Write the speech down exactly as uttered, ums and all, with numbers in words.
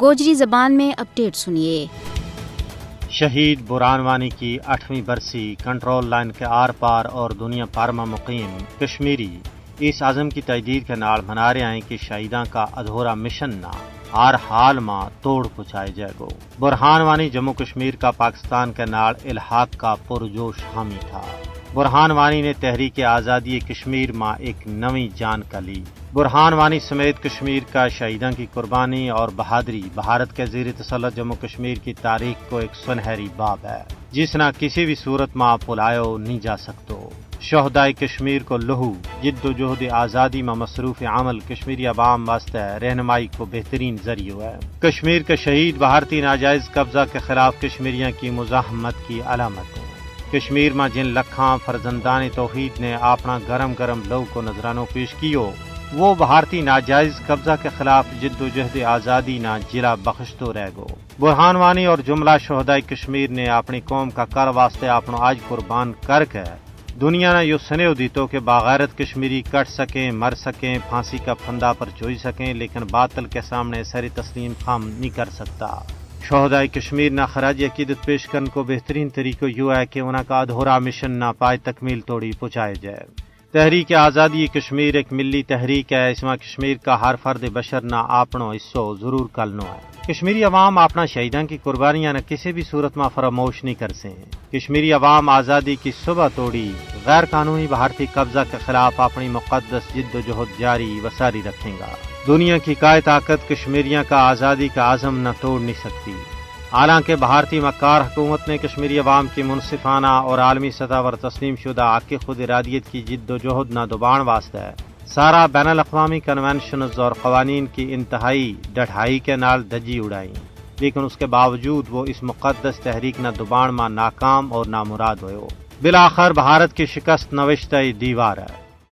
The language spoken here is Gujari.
گوجری زبان میں اپڈیٹ سنیے۔ شہید برہان وانی کی آٹھویں برسی، کنٹرول لائن کے آر پار اور دنیا پار ما مقیم کشمیری اس عزم کی تجدید کے نال منا رہے ہیں کہ شہیداں کا ادھورا مشن نا ہر حال ما توڑ پہنچائے جائے گو۔ برہان وانی جموں کشمیر کا پاکستان کے نال الحاق کا پرجوش حامی تھا۔ برہان وانی نے تحریک آزادی کشمیر ما ایک نویں جان کلی۔ برہان وانی سمیت کشمیر کا شہیداں کی قربانی اور بہادری بھارت کے زیر تسلط جموں کشمیر کی تاریخ کو ایک سنہری باب ہے، جس نا کسی بھی صورت ما پلایو نہیں جا سکتو۔ شہدائے کشمیر کو لہو، جد و جہد آزادی ما مصروف عمل کشمیری عوام واسطے رہنمائی کو بہترین ذریعو ہے۔ کشمیر کا شہید بھارتی ناجائز قبضہ کے خلاف کشمیریاں کی مزاحمت کی علامت ہیں۔ کشمیر ما جن لکھاں فرزندان توحید نے اپنا گرم گرم لہو کو نذرانو پیش کیو، وہ بھارتی ناجائز قبضہ کے خلاف جد و جہد آزادی نا جلا بخشتو رہ گو۔ برہان وانی اور جملہ شہدائے کشمیر نے اپنی قوم کا کر واسطے اپنو آج قربان کر کے دنیا نا یوہ سنیو دیتو کہ باغیرت کشمیری کٹ سکیں، مر سکیں، پھانسی کا پھندا پر چوئی سکیں، لیکن باطل کے سامنے سر تسلیم خم نہیں کر سکتا۔ شہدائے کشمیر نا خراج عقیدت پیش کرن کو بہترین طریقو یوہ ہے کہ انہاں کا ادھورا مشن نا پائے تکمیل توڑی پہنچائے جائے۔ تحریک آزادی کشمیر ایک ملی تحریک ہے، اس ما کشمیر کا ہر فرد بشر نا اپنو حصو ضرور کلنو ہے۔ کشمیری عوام اپنا شہیداں کی قربانیاں نا کسی بھی صورت ما فراموش نہیں کرسیں۔ کشمیری عوام آزادی کی صبح توڑی غیر قانونی بھارتی قبضہ کے خلاف اپنی مقدس جد و جہد جاری و ساری رکھیں گا۔ دنیا کی کائے طاقت کشمیریاں کا آزادی کا عزم نہ توڑ نہیں سکتی۔ حالانکہ بھارتی مکار حکومت نے کشمیری عوام کی منصفانہ اور عالمی سطح پر تسلیم شدہ حق خود ارادیت کی جد و جہد نا دبان واسطے سارا بین الاقوامی کنونشنز اور قوانین کی انتہائی ڈٹھائی کے نال دھجی اڑائی، لیکن اس کے باوجود وہ اس مقدس تحریک نا دبان ما ناکام اور نامراد ہویو۔ بالآخر بھارت کی شکست نوشتہ دیوار ہے۔